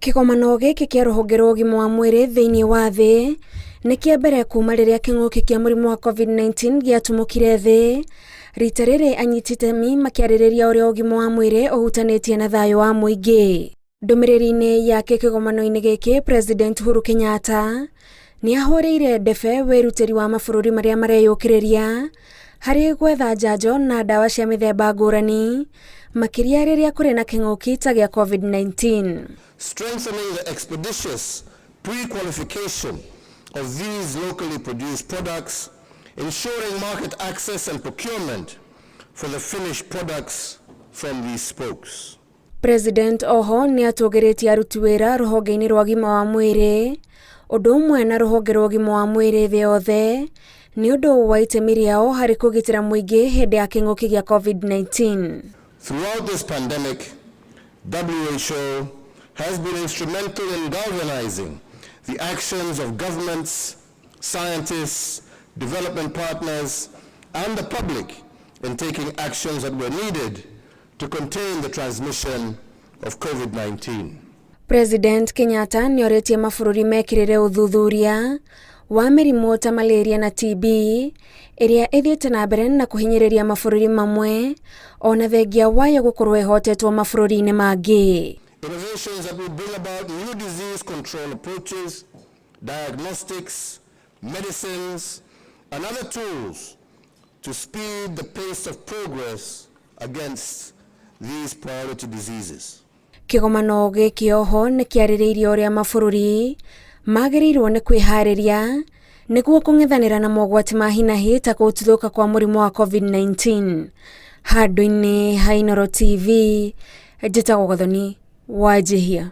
Kĩgomano gĩkĩ kĩa rũhonge rwa ũgima wa mwĩrĩ thĩinĩ wa thĩ nĩ kĩa mbere kuma rĩrĩa kĩng'ũki kĩa mũrimũ wa COVID-19 gĩatumũkire thĩ. Rita rĩrĩ anyiti itemi makĩarĩrĩria ũrĩa ũgima wa mwĩrĩ ũhutanĩtie na thayũ wa mũingĩ. Ndũmĩrĩri-inĩ yake kĩgomano-inĩ gĩkĩ, President Uhuru Kenyatta nĩ ahũrĩire ndebe wĩrutĩri wa mabũrũri marĩa mareyũkĩrĩria harĩ gwetha njanjo na ndawa cia mĩthemba ngũrani, makĩria rĩrĩa kũrĩ na kĩng'ũki ta gĩa COVID-19. Strengthening the expeditious pre-qualification of these locally produced products, ensuring market access and procurement for the finished products from these spokes. President oho nĩ atũgĩrĩtie aruti wĩra rũhonge-inĩ rwa ũgima wa mwĩrĩ ũndũ ũmwe na rũhonge rwa ũgima wa mwĩrĩ thĩ yothe nĩ ũndũ wa itemi rĩao harĩ kũgitĩra mũingĩ hĩndĩ ya kĩng'ũki gĩa COVID-19. Throughout this pandemic, WHO has been instrumental in galvanizing the actions of governments, scientists, development partners, and the public in taking actions that were needed to contain the transmission of COVID-19. President Kenyatta nĩ orĩtie mabũrũri mekĩrĩre ũthuthuria wa mĩrimũ ta malaria na TB ĩrĩa ĩthiĩte na mbere na kũhinyĩrĩria mabũrũri mamwe ona thengia wayo gũkorwo ĩhotetwo mabũrũri-inĩ mangĩ. Innovations that will bring about new disease control approaches, diagnostics, medicines, and other tools to speed the pace of progress against these priority diseases. Kĩgomano gĩkĩ oho nĩ kĩarĩrĩirie ũrĩa mabũrũri magĩrĩirwo nĩ kwĩharĩria nĩguo kũng'ethanĩra na mogwati ma hinahi ta gũtuthũka kwa mũrimũ wa COVID-19. Handũ-inĩ ha Inooro TV, njĩtagwo Gathoni Wanjihia.